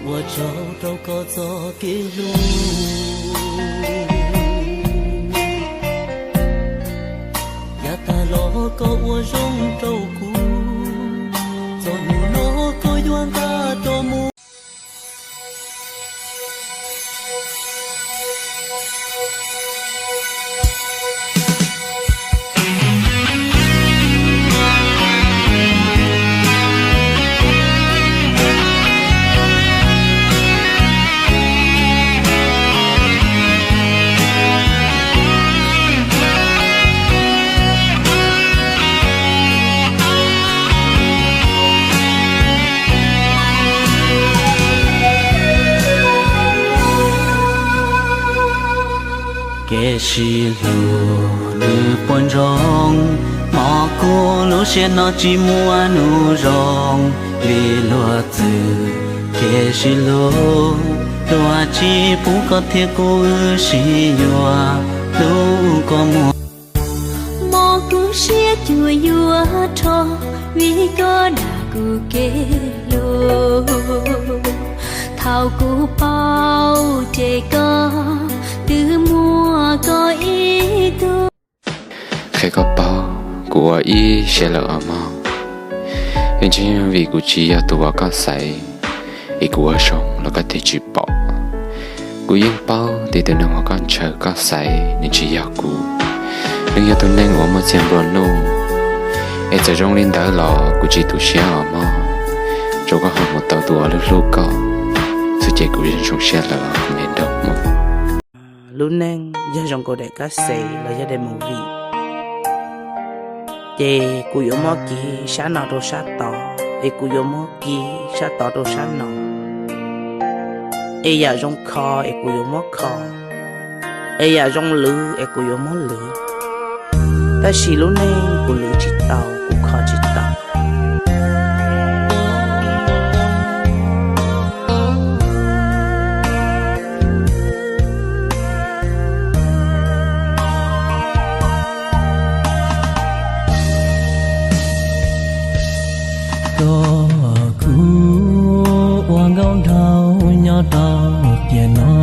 Ua tsaug rau koj txoj kev hlub, yav tag los koj ua zoo rau kuv, txog hnub no koj yuav nqa rov mus. Kev sib hlub nws puas ntsoov, hmo kuv lub siab no tsis muaj hnub zoo, vim luag txwv kev sib hlub, luag tsis pub koj thiab kuv wb sib yuav, hlub koj muaj. Hmo kuv siab cuag yuav rho, vim koj dag kuv kev hlub. Thaum kuv paub ces koj twb muaj koj ib tug. Qhia koj paub kuv ua ib siab lawm os mog, es tsis yog vim kuv tsis yog tus uas koj xaiv es kuv ua zoo los koj thiaj tsis pom. Kuv yeej paub tias tus neeg uas koj ntshaw koj xaiv nws tsis yog kuv, nws yog tus neeg uas muaj txiag nplua nuj. Es txawm zoo li ntawd los kuv tsis tu siab os mog, tsuav koj ho mus tau tus uas hlub hlub koj xwb ces kuv zoo siab lawm os kuv me nraug Hmoob. Lub neej yog zoo nkaus daim kab xes los yog daim movie, ces kuv yuav muab kis sab no rau sab tod, es kuv yuav muab kis sab tod rau sab no, es yam zoo kho es kuv yuav muab kho, es yam zoo lwv es kuv yuav muab lwv. Tab sis lub neej kuv lwv tsis tau, kuv kho tsis tau. Koj kuv ua nkauj nraug nyob rau tiam no,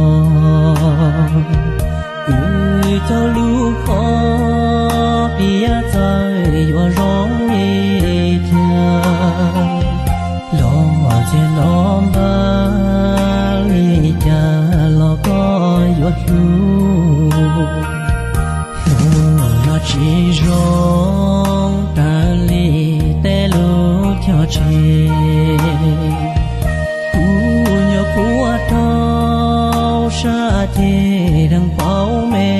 wb cov lub hom phiaj txawm yuav zoo li cas, los txias los npab li cas los koj yuav hlub. Hnub no tsis zoo raws li tej lub choj tseg, kuv nyuam qhuav rau sab ceg deev paub me.